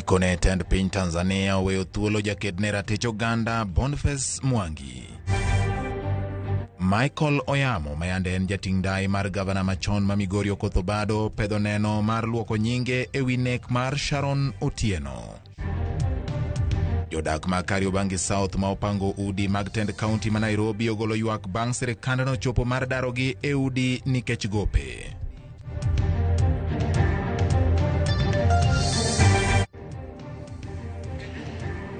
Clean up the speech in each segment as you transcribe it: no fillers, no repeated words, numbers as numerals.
Gikone tend piny Tanzania oweyo thuolo jaked ne ratich oganda Boniface Mwangi. Michael Oyamo ma yande en jating' ndai mar gavana machon ma Migori Okoth Obado pedho neno mar luoko nyinge ewi nek mar Sharon Otieno. Jodak ma Kariobangi South ma opango udi mag tend kaunti ma Nairobi ogolo ywak bang' sirikandno chopo mar darogi e udi nikech gope.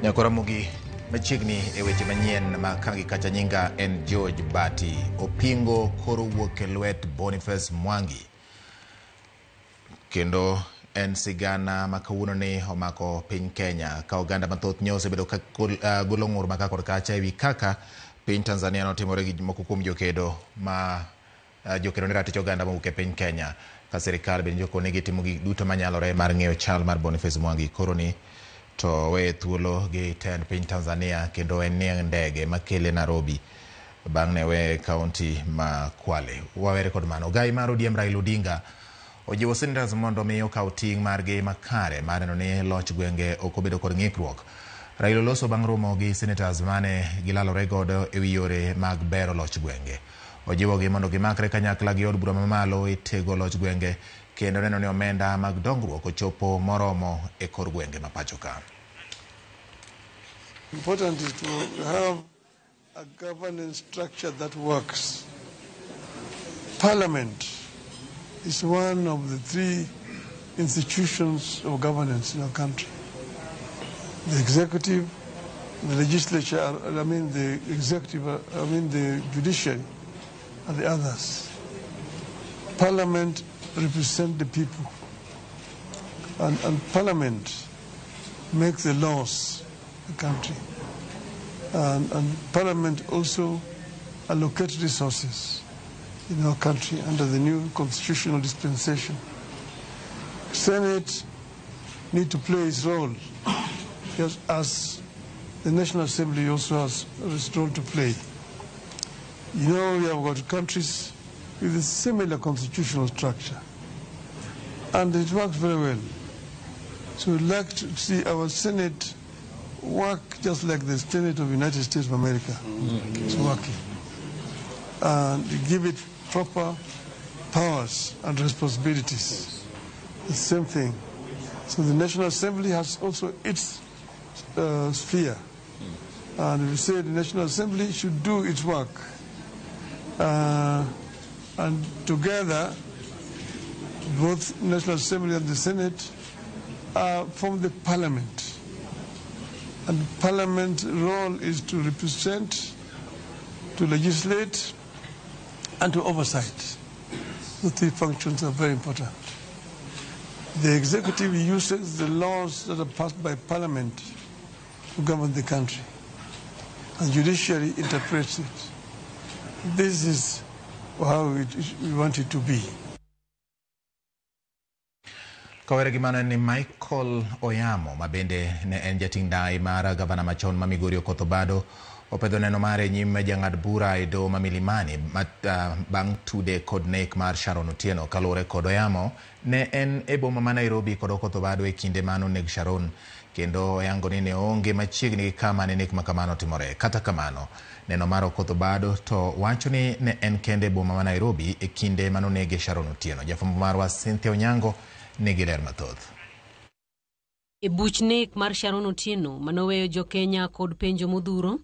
Nyakoramogi machiegni e weche manyien ma ka gi kacha nyinga en George Bati. Opingo koro wuok e lwet Boniface Mwangi. Kendo en sigana ma kawuono ni omako piny Kenya ka oganda mathoth nyo osebedo ka golo ng'ur ma ka kod kacha ewi kaka piny Tanzania notimore gi moko kuom jokedo ma jokedo ne ratich oganda mowuok e piny Kenya ka sirikal bende jokoni gitimo gik duto manyalore mar ng'eyo chal mar Boniface Mwangi koro ni to weye thuolo gi tend piny Tanzania kendo en nie ndege makele Nairobi bang' ne weye kaunti ma Kwale. Wawere kod mano. Gai mar ODM Raila Odinga ojiwo senators mondo mi okaw ting' margi makare mar neno ni loch gwenge ok obedo kod ng'ikruok. Raila oloso bang' romo gi senators mane gilalore godo ewi yore mag bero loch gwenge. Ojiwogi mondo gimakre kanyakla gi od bura mamalo e tego loch gwenge kendo neno ni omenda mag dongruok ochopo moromo e kor gwenge ma pacho ka. Important is to have a governance structure that works. Parliament is one of the three institutions of governance in our country. The executive, the legislature, I mean the executive, I mean the judiciary, and the others. Parliament represents the people, and Parliament makes the laws in the country. And Parliament also allocates resources in our country under the new constitutional dispensation. Senate need to play its role, just as the National Assembly also has its role to play. You know, we have got countries with a similar constitutional structure, and it works very well. So we'd like to see our Senate work just like the Senate of the United States of America is working, and give it proper powers and responsibilities. The same thing. So the National Assembly has also its sphere. And we say the National Assembly should do its work. And together, both National Assembly and the Senate form the Parliament. And Parliament's role is to represent, to legislate, and to oversight. The three functions are very important. The executive uses the laws that are passed by Parliament to govern the country, and judiciary interprets it. This is how we want it to be. Kawere gi mano ni Michael Oyamo ma bende ne en jating' ndai mar gavana machon ma Migori Okoth Obado opedho neno mare e nyim jang'ad bura e doho ma Milimani bang' tude kod nek mar Sharon Otieno. Kaluwore kod Oyamo, ne en e boma ma Nairobi kod Okoth Obado e kinde mane oneg Sharon, kendo oyango ni ne oonge machiegni gi kama ne nek ma kamano otimore. Kata kamano, neno mar Okoth Obado to wacho ni ne en kende e boma ma Nairobi e kinde mane onege Sharon Otieno. Jafwambo marwa Cynthia Onyango nigi ler mathoth. E buch nek mar Sharon Otieno manoweyo jo-Kenya kod penjo modhuro,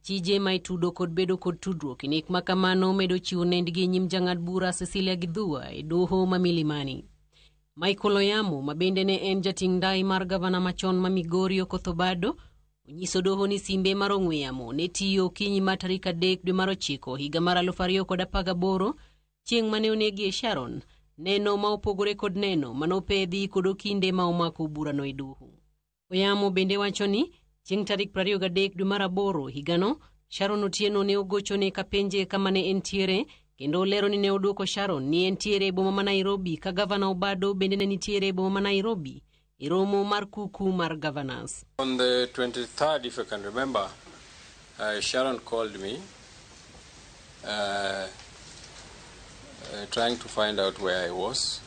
chije ma itudo kod bedo kod tudruok e nek ma kamano medo chiwo nendgi e nyim jang'ad bura Cecilia Githua e doho ma Milimani. Michael Oyamo ma bende ne en jating' ndai mar gavana machon ma Migori Okoth Obado onyiso doho ni simbe mar ong'we yamo ne tiyo okinyi mar tarik 3 dwe mar 9 higa mar 2018 chieng' mane onegie Sharon, neno ma opogore kod neno manopedhi kod okinde ma omako burano e doho. Oyamo bende wacho ni chieng' tarik 23 dwe mar 8 higano, Sharon Otieno ne ogochone kapenje kama ne entiere kendo olero ni ne odwoko Sharon ni entiere e boma ma Nairobi ka gavana Obado bende ne nitiere e boma ma Nairobi e romo mar kuku mar governors. On the 23rd, if I can remember, Sharon called me trying to find out where I was.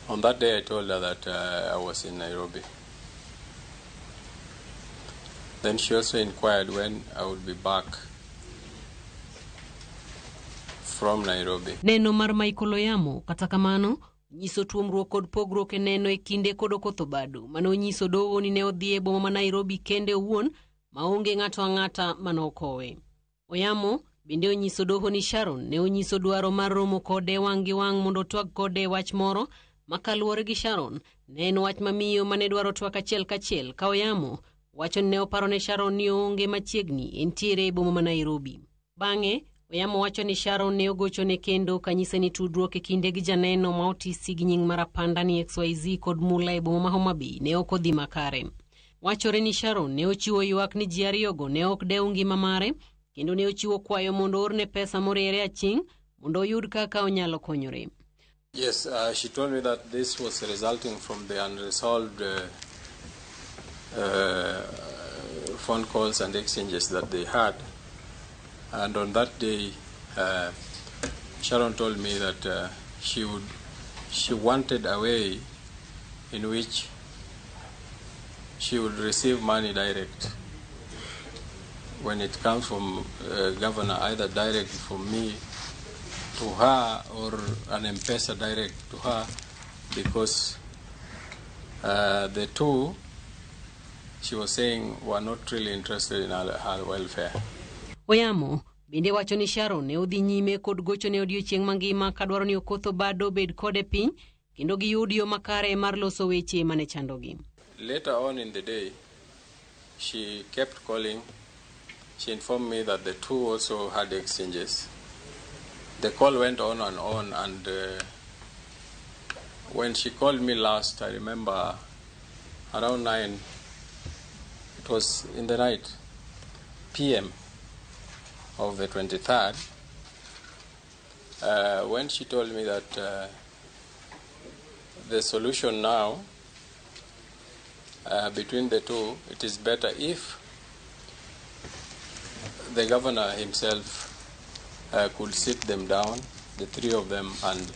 On that day, I told her that I was in Nairobi. Then she also inquired when I would be back from Nairobi. Neno mar Michael Oyamo kata kamano nyiso tuomruok kod pogruok e neno e kinde kod Okoth Obado mane onyiso doho ni ne odhi e boma ma Nairobi kende owuon maonge ng'ato ang'ata manokowe. Oyamo bende onyiso doho ni Sharon ne onyiso dwaro mar romo kode wang' gi wang' mondo otwag kode e wach moro ma kaluwore gi Sharon ne en wach mamiyo mane dwaro twak achiel kachiel ka Oyamo wacho ni ne oparo ne Sharon ni oonge machiegni entiere e boma ma Nairobi. Bang'e Oyamo wacho ni Sharon ne ogochone kendo kanyise ni tudruok e kinde gi janeno ma otisi gi nying mar apanda ni XYZ kod mula e boma ma Homa Bay ne ok odhi makare. Wachore ni Sharon ne ochiwo ywak ni ji ariyogo ne ok dew ngima mare kendo ne ochiwo kwayo mondo oorne pesa moriere aching' mondo oyud kaka onyalo konyore. Yes, she told me that this was resulting from the unresolved phone calls and exchanges that they had. And on that day, Sharon told me that she wanted a way in which she would receive money direct. When it comes from governor, either direct from me to her or an M-Pesa direct to her, because the two, she was saying, were not really interested in her welfare. Oyamo bende wacho ni Sharon ne odhi nyime kod gochone odiochieng' mangima kadwaro ni Okoth Obado obed kode piny kendo giyud yo makare mar loso weche mane chandogi. Later on in the day, she kept calling. She informed me that the two also had exchanges. The call went on and on, and when she called me last, I remember around 9, it was in the night, PM of the 23rd, when she told me that the solution now between the two, it is better if the governor himself could sit them down, the three of them, and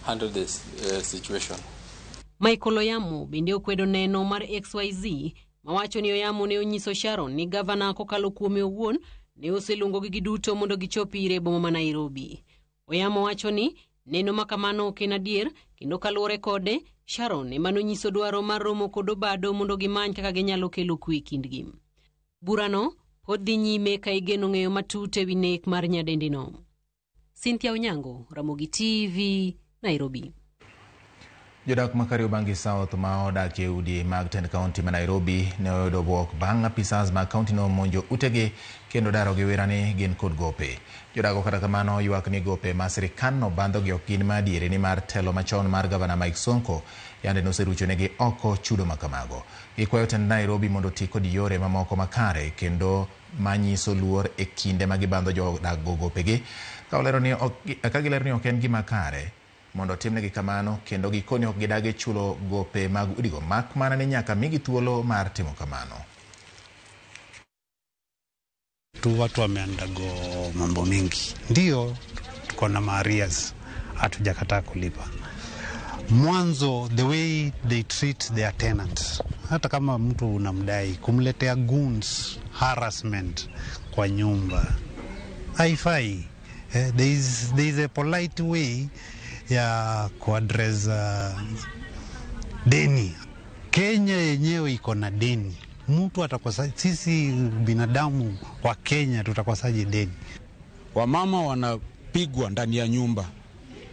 handle this situation. Michael Oyamo bende okwedo neno mar XYZ mawacho ni Oyamo ne onyiso Sharon ni gavana kokalo kuome owuon ne oseluongogi giduto mondo gichop ire e boma ma Nairobi. Oyamo wacho ni neno ma kamano ok en adier kendo kaluwore kode Sharon ema nonyiso dwaro mar romo kod Obado mondo gimany kaka ginyalo kelo kwe e kindgi. Burano pod dhi nyime ka igeno ng'eyo matut ewi nek mar nyadendino. Cynthia Onyango, Ramogi TV, Nairobi. Jodak ma Kariobangi South ma odak e udi mag tend kaunti ma Nairobi ne oyudo bwok bang' apisas mag kaunti no monjo utegi kendo daro gi wira ni gin kod gope. Jodago kata kamano ywak ni gope ma sirikal bandhogi ok gin ma adieri nimar telo machon mar gavana Mike Sonko yande noseruchonegi oko chudo ma kamago. Gikwayo tend Nairobi mondo oti kod yore mamoko makare kendo manyiso luor e kinde ma gibandho jodak go gopegi. Ka gilero ni ok en gima kare mondo timnegi kamano kendo gikoni ok gidagi chulo gope mag udigo mak mana ni nyaka migi thuolo mar timo kamano. Tu watu wameandago mambo mingi, ndio tuko na maarias, hatujakataa kulipa. Mwanzo the way they treat their tenants, hata kama mtu unamdai kumletea goons harassment kwa nyumba haifai. There is a polite way ya kuaddress deni. Kenya yenyewe iko na deni. Mtu atakosa, sisi binadamu wa Kenya tutakosaje deni? Wamama wanapigwa ndani ya nyumba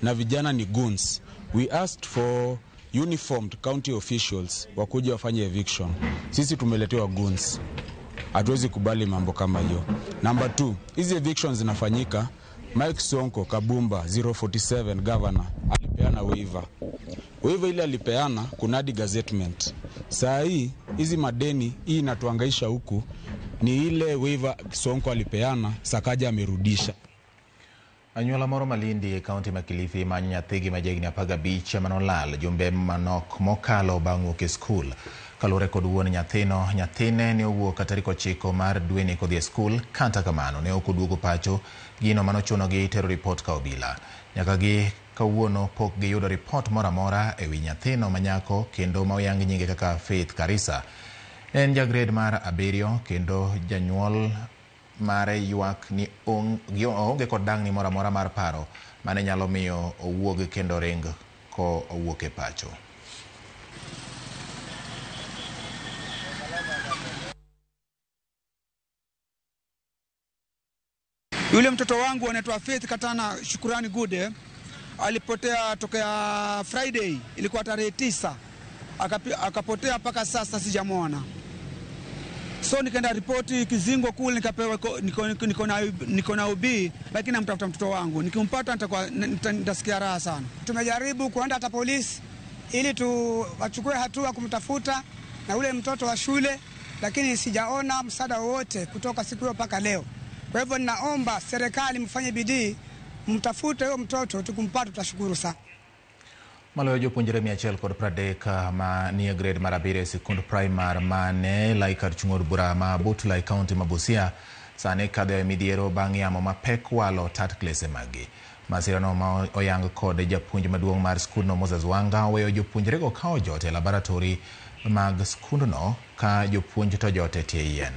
na vijana ni goons. We asked for uniformed county officials wakuja wafanye eviction. Sisi tumeletewa goons. Hatuwezi kubali mambo kama hiyo. Number 2, hizi evictions zinafanyika. Mike Sonko Kabumba 047 governor alipeana waiver. Waiver ile alipeana kunadi gazettement. Saa hii hizi madeni hii inatuangaisha huku ni ile waiver Sonko alipeana, Sakaja amerudisha. Anyuola moro Malindi e kaunti ma Kilifi manyo nyathigi ma jahigni 15 manolal jumbe manok mokalo bang' wuok e skul. Kaluwore kod wuon nyathino, nyathine ne owuok tarik 9 mar dweni kodhi e skul, kata kamano ne ok oduogo pacho, gino manochunogi tero ripot ka obila. Nyaka gi kawuono pok giyudo ripot moro amora ewi nyathino manyako kendo ma oyang nyinge kaka Faith Karisa. En ja grade mar 7 kendo janyuol mare ywak ni oonge kod dang'ni moro amora mar paro mane nyalo miyo owuog kendo ring ko owuok e pacho. Yule mtoto wangu anaitwa Faith Katana Shukurani Gude alipotea tokea Friday, ilikuwa tarehe 9. Akapotea mpaka sasa sijamwona. So nikaenda ripoti Kizingo kule, nikapewa niko na UB, lakini namtafuta mtoto wangu. Nikimpata nitasikia raha sana. Tumejaribu kuenda hata polisi ili tuwachukue hatua kumtafuta na ule mtoto wa shule, lakini sijaona msaada wowote kutoka siku hiyo mpaka leo. Kwa hivyo ninaomba serikali mfanye bidii, mtafute huyo mtoto, tukumpata tutashukuru sana. Maloyo jopuonjre 130 ma nie grade mar 7 e sikund primar mane lai kar chung' od bura ma Butula e kaunti ma Busia sani kadho e midhiero bang' yamo mapek walo tat klese maggi. Masirano ma oyang kod japuonj maduong' mar skundno Moses Wanga oweyo jopuonjrego ka ojot e laboratori mag skundno ka jopuonj to jot e tie yien.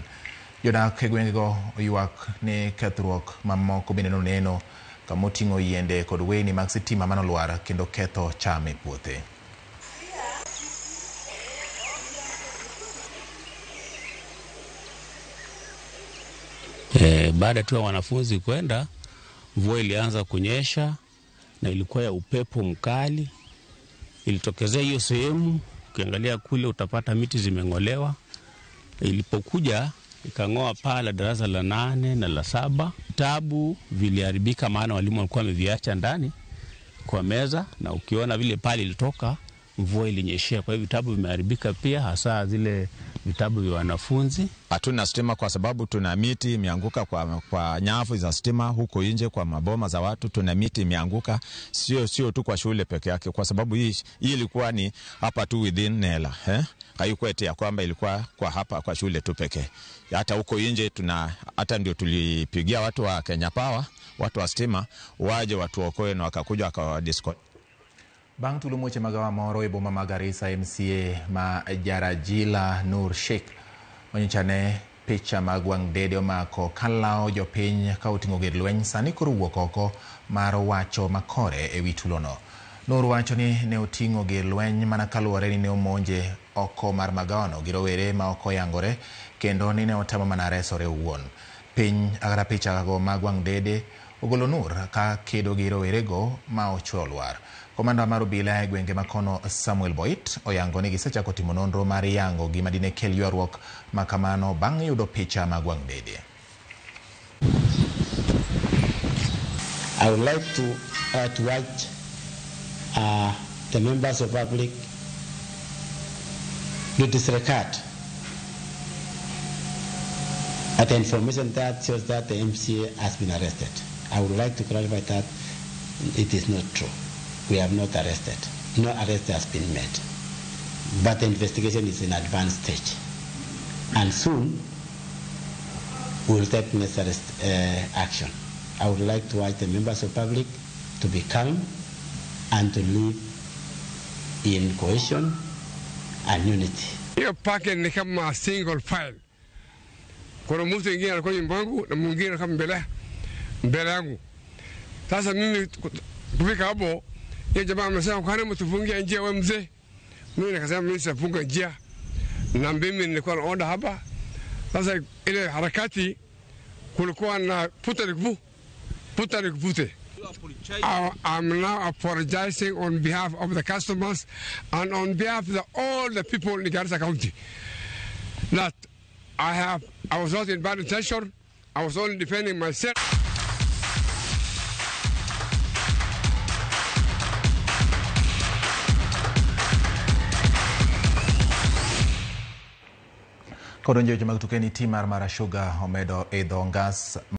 Jodak e gwengego oywak ni kethruok mamoko bende noneno kamoting'o yiende kod weyni mag sitima manolwar kendo ketho cham e puothe. Baada tu ya wanafunzi kwenda, mvua ilianza kunyesha na ilikuwa ya upepo mkali. Ilitokezea hiyo sehemu, ukiangalia kule utapata miti zimeng'olewa. Ilipokuja ikang'oa paa la darasa la 8 na la 7. Vitabu viliharibika maana walimu walikuwa wameviacha ndani kwa meza, na ukiona vile paa lilitoka mvua ilinyeshea, kwa hivyo vitabu vimeharibika pia, hasa zile vitabu vya wanafunzi. Hatuna stima kwa sababu tuna miti imeanguka kwa nyavu za stima huko nje, kwa maboma za watu tuna miti imeanguka, sio tu kwa shule peke yake, kwa sababu hii ilikuwa ni hapa tu within Nela, Haikuwa eti ya kwamba ilikuwa kwa hapa kwa shule tu pekee. Hata huko nje tuna, hata ndio tulipigia watu wa Kenya Power, watu wa stima waje watuokoe, na wakakuja wakawa. Bang' tulo muoche magawa moro e boma ma Garissa, MCA ma Jarajila Nur Sheikh onyichane picha mag wang' dede omako kalao jopiny ka oting'o gir lweny sani koro wuok oko mar wacho makore ewi tulono. Nur wacho ni ne oting'o gir lweny mana kaluwore ni ne omonje oko mar magawano gi rowere ma ok oyangore kendo ni ne otemo mana resore owuon. Piny agara picha go mag wang' dede ogolo Nur ka kedo gi rowerego ma ochwe olwar. Komanda mar obila e gwenge makono Samuel Boit oyango ni gisechako timo nonro mar yango gima dine kel ywaruok makamano bang' yudo picha mag wang' dede. I would like to urge the members of public to disregard at the information that shows that the MCA has been arrested. I would like to clarify that it is not true. We have not arrested. No arrest has been made. But the investigation is in advanced stage. And soon, we will take necessary action. I would like to urge the members of public to be calm and to live in cohesion and unity. Hiyo packet ni kama single file. Kuna mtu mwingine alikuwa nyuma yangu na mwingine kama mbele yangu. Sasa mimi kufika hapo, yeye jamaa amesema kwa nini mtufungie njia wewe mzee? Mimi nikasema mimi sifunga njia. Na mimi nilikuwa na order hapa. Sasa ile harakati kulikuwa na puta nikuvute. I'm now apologizing on behalf of the customers and on behalf of all the people in Garissa County that I was not in bad intention. I was only defending myself. Kodonjo weche mag tuke ni tim mar Mara Sugar omedo idho ngas.